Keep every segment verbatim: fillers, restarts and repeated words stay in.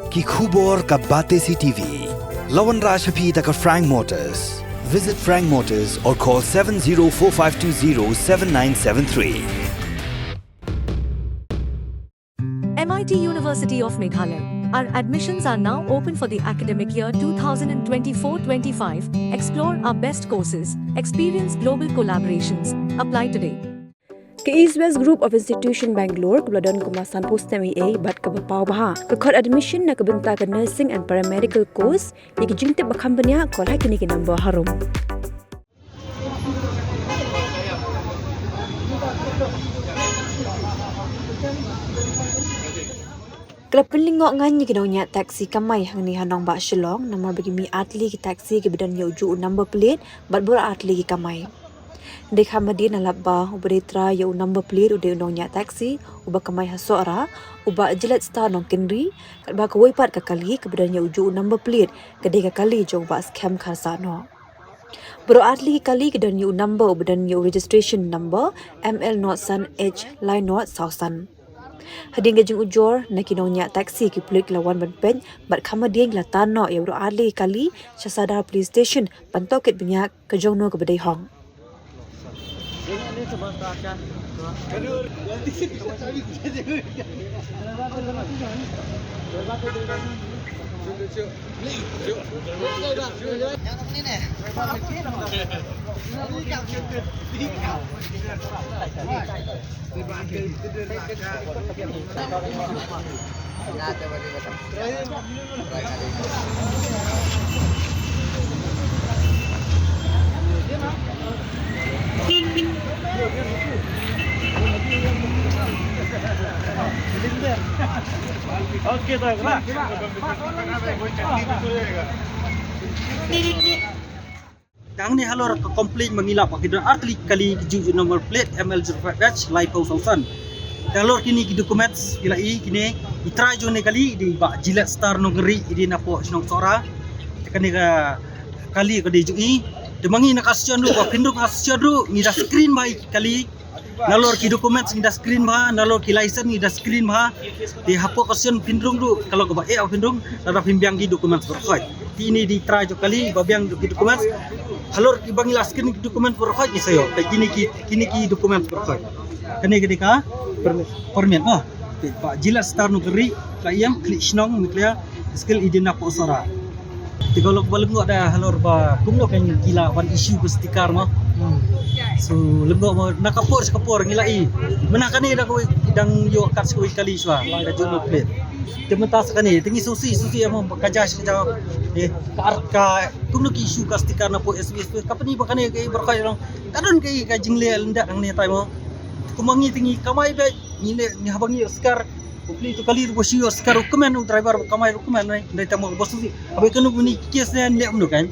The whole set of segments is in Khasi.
Ki khubor ka Batesi T V. La wanrah sha phi da ka Frank Motors. Visit Frank Motors or call seven zero four five two zero seven nine seven three. M I T University of Meghalaya. Our admissions are now open for the academic year two thousand twenty-four twenty-five. Explore our best courses, experience global collaborations. Apply today. Ka East West Group of Institution Bangalore kaba la don kumba sanphew snem eiei bad kaba paw bha ka khot admission na ka bynta ka nursing and paramedical course. Ïa ki jingtip ba kham bniah, call ha kine ki number harum. Ka la pynlyngngoh ngan ïa ki nongñiah taxi kamai hangne ha nongbah Shillong namar ba ki mih ar tylli ki taxi kiba don ïa u juh u number plate bad baroh ar tylli ki kamai. Dei kham hadien na lap ba uba dei trai ïa u number plate u dei u nongñiah taxi uba kamai ha Sohra, u Bah Gillette Star Nongkynrih, katba kawei pat ka kali kaba don ïa u juh u number plate ka dei ka kali jong u Bah Skhem Kharsahnoh. Baroh ar tylli ki kali ki don ïa u number uba don ïa u registration number M L nought san H lai nought saw san. Hadien ka jingujor na ki nongñiah taxi, ki pulit ki la wan ban peit bad kham hadien ki la tan noh ïa baroh ar tylli ki kali sha Sadar Police Station ban tohkit bniah ka jong no kaba dei hok. Tang ne halor ka complaint ma ngi lap ba ki don ar tylli ki kali ki juh number plate M L zero five H lai phew saw san. Te halor kine ki documents ki la i kine, i trai jong ne kali i dei Bah Gillette Star Nongkynrih, i dei napoh shnong Sohra. Te kane ka kali ka dei jong i. Te ma ngi na ka session ruh, ba pynrung ka session ruh ngi da screen bha i kali. Nalor ki documents ngi da screen bha, nalor ki license ngi da screen bha. Te hapoh ka session pynrung ruh, ka long kaba eh ba pynrung, lada phin biang ki documents baroh khoit. Te ine i dei trai jong kali ba biang ki documents. Halor kiba ngi la screen ki documents baroh khoit ngi sa ïoh. Te kine ki, kine ki documents baroh khoit. Kane ka dei ka permit, permit, oh. Te Bah Gillette Star Nongkynrih, ka ïam, khlieh shnong, mih khlieh, skill i dei napoh Sohra. Te ka long ba lyngngoh da halor ba kumno kan ki la wan issue ka sticker mo. Hmm. So lyngngoh mo na ka por sha ka por ngi la i. Mynta kane da kawei dang ïoh kat sa kawei kali shuwa ka juh number plate. Te mynta sa kane te ngi sngewsih sngewsih mo ka jia sha ka jia. Eh, ka ar ka kumno ki issue ka sticker napoh S P Office. Ka pyni ba kane ka i baroh khoit long ka don ka i ka jingleh lyndet hangne tai mo. Kumba ngi te ngi kamai beit ngi leh ngi haba ngi ïoh sticker. U pli tu kali ruh ba shu ïoh sticker u kmen, u driver ba kamai ruh u kmen ne. Dei tang ba sngewsih. Haba kano kano ki case ne leh kumno kan.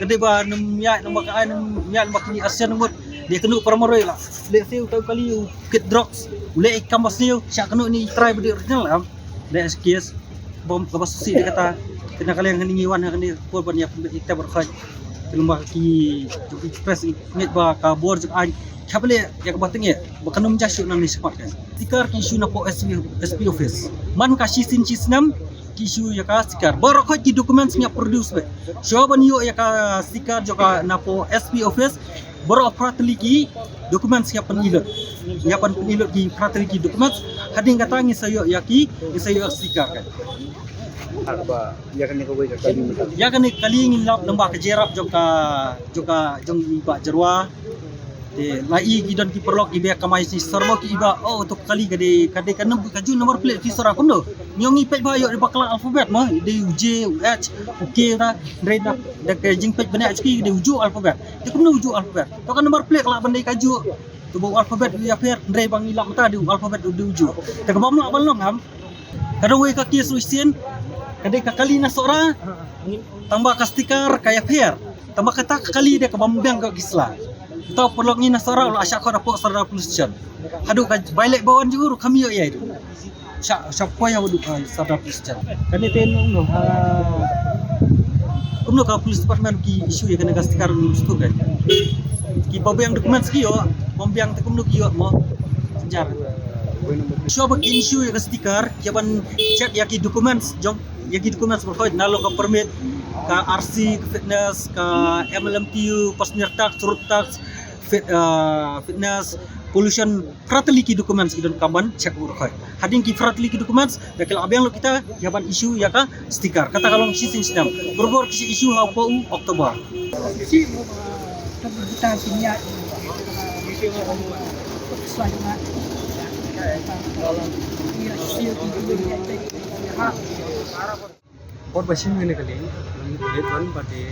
Ka dei ba nym ïaid nym ba ka ai nym ïaid nym ba kini asian mut. Dei kano para marwei la. Leh siew tang kali u kit drugs. U leh i kam ba siew sha kano ni trai ba dei original am. Dei case. Bom kaba sngewsih dei kata. Kane ka liang kane ngi wan kane por ban ïa pynbeit ïa kita baroh khoit. Te lem ba ki jong express ngi ngeit ba ka bor jong aiñ. Khap leh ïa kaba tyngeh ba kan ym jia shuh nangne shakhmat kan. Sticker ki issue napoh S P, S P office. Man ka shisien shisnem ki issue ïa ka sticker. Baroh khoit ki documents ngi ïa produce beit. Shuwa ban ïoh ïa ka sticker jong ka napoh S P office. Baroh phra tylli ki documents ngi ïa pynlut. Ngi ïa pynlut ki phra tylli ki documents. Hadien kata ngi sa ïoh ïa ki, ngi sa ïoh sticker kan. Ba ïa kane kawei ka kali mynta. Ïa kane kali ngin lap lem ba ka jingïarap jong ka, jong ka, jong i Bah Jyrwa. Te la i ki don ki paralok kiba kamai shisha mo ki i ba, oh, to ka kali ka dei, ka dei ka num-, ka juh number plate shisha kumno. Ngi ong ngi peit ba ïoh dei ba ka la alphabet mo, dei u J, u H, u K ta, dei na, da ka jingpeit bniah jong ki dei u juh alphabet. Te kumno u juh alphabet. To ka number plate ka lah ban dei ka juh. To ba u alphabet u ïapher, hynrei ba ngi lap mynta dei u alphabet u dei u juh. Te kaba mlak ban long am. Ka dang wei ka case ruh shisien, ka dei ka kali na Sohra, tang ba ka sticker ka ïapher, tang ba kata ka kali dei kaba ym biang ka ki sla. Uta u paralok ngi na Sohra u la shah khot hapoh Sohra Police Station. Haduh ka bai leh ba wan jong u ruh kam ïoh ïa u. Shah, shah poi haduh ka Sohra Police Station. Kane te nong nong, ah, kumno ka police department ki issue ïa kane ka sticker ruh stuk kan. Ki ba biang documents ki ïoh, bym biang te kumno ki ïoh mo. Jar. Shuwa ba ki issue ïa ka sticker, ki ban check ïa ki documents jong Ïa ki documents baroh khoit, nalor ka permit, ka R C, ka fitness, ka M L M T U, passenger tax, road tax, fit, ah, fitness, pollution, phra tylli ki documents ki donkam ban check baroh khoit. Hadien ki phra tylli ki documents, da ki la biang lut kita, ïa ban issue ïa ka sticker. Kata ka long shisien snem. Barabor ki issue hapoh u October. Por ba shim kane ka lieng, long ïa ka lieng ba te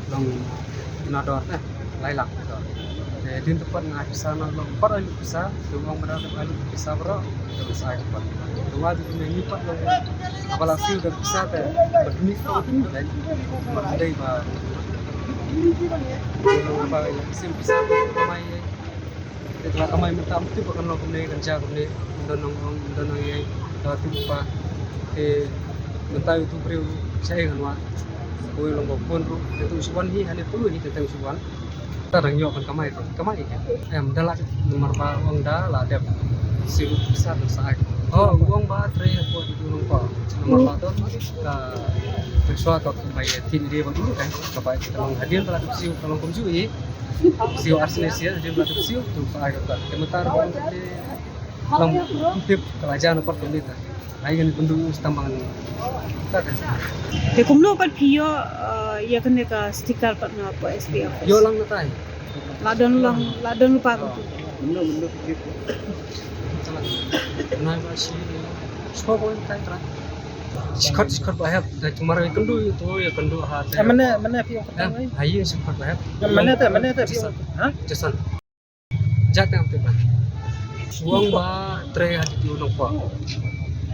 long ina dor, eh, lai lak dor. Te dien te pat nga ai pisa, na long pat ai pisa, te ong ba da ai pisa baroh, te sa ai pat. Te wat te ngi pat long, haba la siew da pisa te ba duni ka duni dai. Mar dei ba long ba siew pisa ba mai. Te la kamai mynta, mynta ba kan long kumne, kan jia kumne, don nong ong, don nong ïai, ka tu pa. Te mynta utu briew sha ïing hanwa. Ko long ba pun ruh, te tu shu wan hi, hane pulu hi, te tang shu wan. Ta dang ïoh ban kamai te, kamai hi. Em, da la, namar ba ong da la dep siew pisa tu sa ai. Oh, ong ba trei ko tu long ko. Namar ba don ka, ka shuwa ka kumbai tin de ba tu kan, ka bai ta long hadien ba la dep siew ka long kumjuh hi. Siew ar sien sien, hadien ba la dep siew tu sa ai ka. Te mynta ruh te long tip ka la jan pat kumne ta. Ai kan pynduh stamp bang. Ta kan. Te kumno pat phi ïoh, eh, ïa kane ka sticker pat na poh S P office? Ïoh lang na tai. La don lang, la don lypa kumtu. Kumno, kumno phi ïoh? Na ba shi, shi ko ko tai tra. Shi khat, shi khat ba hep, da tumar ïa kynduh ïa tu, ïa kynduh ha te. Eh, mane, mane phi ïoh kata, eh, ai? Ha ïa shi khat ba hep. Mane te, mane te phi ïoh. Jason. Ha? Jason. Jat tang te ba. Suang ba trei ha ti u nongpok.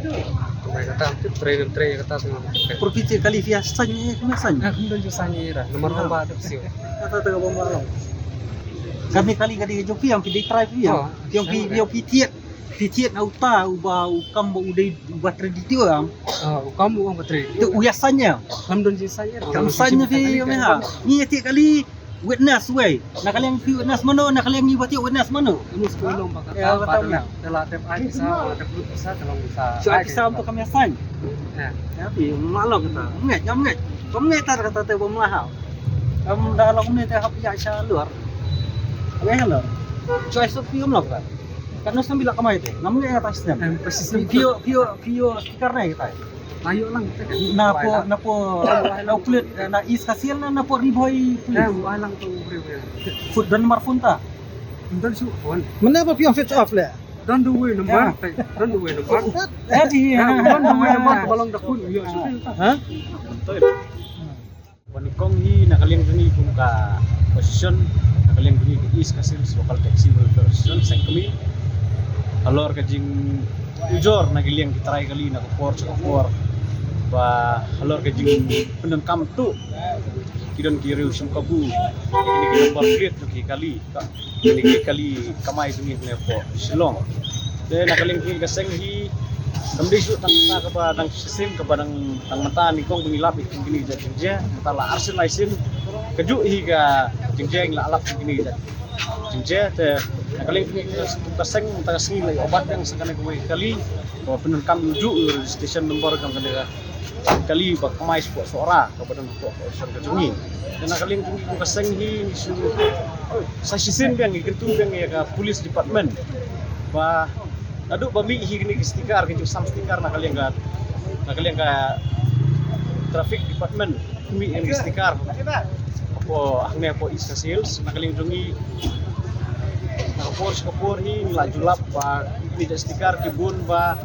Trei kata, trei, trei kata tang. Por phi te kali phi ïa saiñ, eh, phi ïa saiñ. Ah, kum don ju saiñ ra. Nomor ba te siew. Kata te ba ma. Kami kali kali ju phi ïa phi dei trai phi ïa. Oh, ïa phi, ïa phi thied. Phi thied na uta uba u kam ba u dei uba trei di tiu am. Ah, u kam u ong ba trei. Te u ïa saiñ ïa. Kam don ju saiñ ïa. Kam saiñ ïa phi ïa me ha. Ngi ïa thied kali. Witness wei. Na ka liang phi witness mano, na ka liang ngi ba thied witness mano. Witness ko long ba kata. Ïa, ba kata na. Te la tep ai pisa, ba la tep lut pisa, te long pisa. Shu ai pisa untuk kami assign. Ïa. Ïa phi, ma long kata. Ngeit, ngam ngeit. Kam ngeit tar kata te bom lah. Kam da long ni te hap ïa sha luar. Wei hello. Shu ai suk phi um long kata. Kan no sambil kamai te. Ngam ngeit kata snem. Em, pasi snem. Phi ïoh, phi ïoh, phi ïoh sticker ne kata. Ayo lang kita kan. Na po, na po, na uplet, eh, na East Khasi Hills na, na po Ri Bhoi Police. Eh, wa lang tu Ri Bhoi. Food don mar phone ta. Don su phone. Mane ba phi ong switch off le? Don the way number. Don the way number. Eh, di. Don the way number, ba long da phone. Yo, su. Ha? Wan kong hi na ka liang jong ngi kum ka association, na ka liang jong ngi ka East Khasi Hills Local Taxi Welfare Association, seng kami. Halor ka jingujor na ka liang ki trai kali na ka por sha ka por. Ba halor ka jingpyndonkam tu ki don ki riew shim kabu. Kini ki number plate tu ki kali. Kini ki kali kamai jong ngi ne po Shillong. Te na ka liang jong ngi ka seng hi kam dei shu tang ta kaba dang shisien kaba dang, dang mynta ni kong ba ngi lap ïa kini ki jait jingjia, mynta la arsien laisien kajuh hi ka jingjia ngi la lap ïa kini ki jait jingjia. Te na ka liang jong ngi ka seng mynta ka sngi la ïoh bat biang sa kane kawei ka kali kaba pyndonkam ïa u juh ïa u registration number jong kane ka kali ba kamai sport Sohra kaba don hapoh association ka jong ngi. Te na ka liang jong ngi kum ka seng hi ngi shu sa shisien biang ngi kyntu biang ïa ka police department ba naduh ba mih hi kine ki sticker, ki jingsam sticker na ka liang ka, na ka liang ka traffic department mih ïa ki sticker. Hapoh hangne hapoh East Khasi Hills na ka liang jong ngi na ka por sha ka por hi ngi la ju lap ba kine ki sticker ki bun ba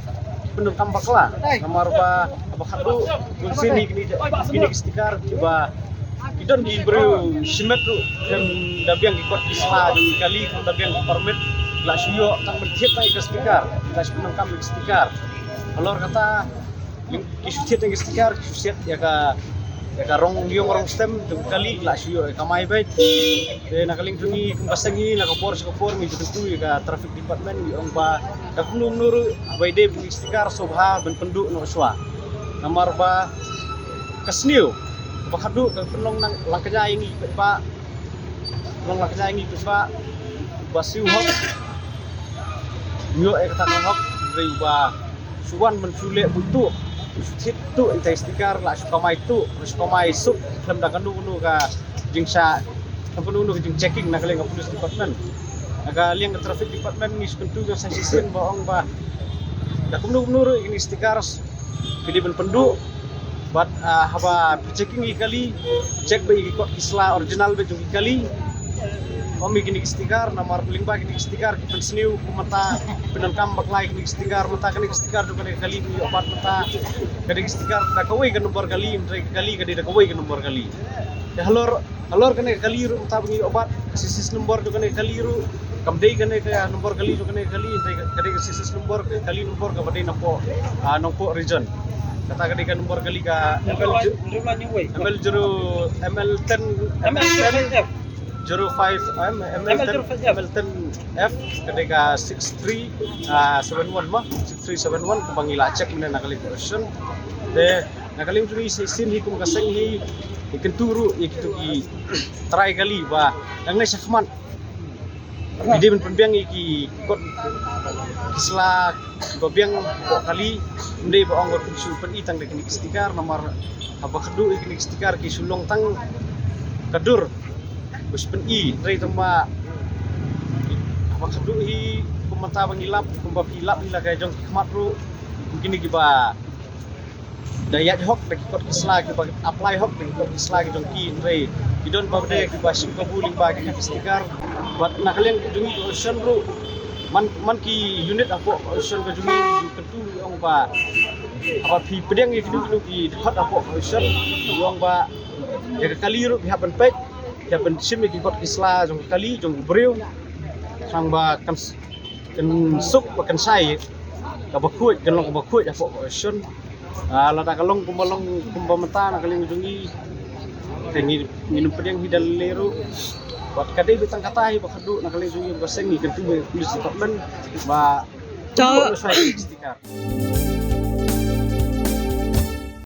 pyndonkam bakla. Namar ba, ba khadduh bun sien hi kine ki, kine ki sticker kiba ki don ki briew shimet ruh, khlem da biang ki kot ki sla jong ki kali, khlem da biang ki permit, la shu ïoh tang ban thied tang ïa ka sticker, la shu pyndonkam ïa ka sticker. Halor kata, ki shu thied tang ïa ka sticker, ki shu thied ïa ka, ïa ka rong ïong rong stem jong ki kali, la shu ïoh ïa ka mai beit. Te na ka liang jong ngi kum ka seng hi na ka por sha ka por ngi ju kyntu ïa ka traffic department, ngi ong ba da kumno kumno ruh ba ïadei bad ki sticker sngewbha ban pynduh noh shuwa. Namar ba ka sniew ba khadduh ka pynlong nang lang kñia ïa ngi paidbah, long lang kñia ïa ngi paidbah ba siew hok. Ym ïoh ïa kata ka hok, hynrei ba shu wan ban shu leh buit tuh. Shu thied tuh ita i sticker, la shu kamai tuh, la shu kamai suk khlem da kano kano ka jingshah, khlem kano kano ka jingchecking na ka liang ka police department. Na ka liang ka traffic department ngi shu kyntu ïa sa shisien ba ong ba da kumno kumno ruh ïa kine ki stickers phi dei ban pynduh. Bad, ah, haba phi checking ïa ki kali, check beit ïa ki kot ki sla original beit jong ki kali. Ym ïa kine ki sticker, namar lyngba kine ki sticker ki pynsniew kum mynta, pyndonkam bakla ïa kine ki sticker, mynta kane ka sticker jong kane ka kali ba ngi ïoh bat mynta, ka dei ka sticker da kawei ka nombor kali, hynrei ka kali ka dei da kawei ka nombor kali. Te halor, halor kane ka kali ruh mynta ba ngi ïoh bat, ka chassis number jong kane ka kali ruh kam dei kane ka nombor kali jong kane ka kali, hynrei ka dei ka chassis number, ka kali number kaba dei na Nongpoh, ah, Nongpoh region. Kata ka dei ka nombor kali ka M L, M L zero, M L ten, M L ten, zero five, M L ten, M L ten F, ka dei ka six three seven one mo, six three seven one, kaba ngi la check mynne na ka liang ka station. Te na ka liang jong ngi shisien hi kum ka seng hi, ngi kyntu ruh ïa kito ki trai kali ba nangne shakhmat phi dei ban pynbiang ïa ki kot ki sla kiba biang hapoh kali, ym dei ba ong ba phin shu pyni tang da kine ki sticker, namar haba khadduh ïa kine ki sticker ki shu long tang ka dur ba shu pyni, hynrei tang ba haba khadduh hi kum mynta ba ngi lap, kumba phi lap hi la ka jong ki khmat ruh, kine kiba da ïaid hok da ki kot ki sla, kiba apply hok da ki kot ki sla ki jong ki, hynrei ki don ba dei kiba shim kabu lyngba kine ki sticker. Bad na ka liang jong ngi ka opposition ruh, man, man ki unit hapoh ka opposition ka jong ngi, ngi kyntu ngi ong ba haba phi pdiang ïa kino kino ki dkhot hapoh ka opposition, ngi ong ba ïa ka kali ruh phi hap ban peit, phi hap ban shim ïa ki kot ki sla jong ka kali jong u briew, tang ba kan s-, kan suk ba kan shai kaba khuid, kan long kaba khuid hapoh ka opposition. Ah, lada ka long kumba long kumba mynta na ka liang jong ngi, te ngi, ngin ym pdiang hi da lei ruh. Bad ka dei beit tang kata hi ba khadduh na ka liang jong ngi ba ka seng, ngi kyntu ïa ka police department ba to shai sticker.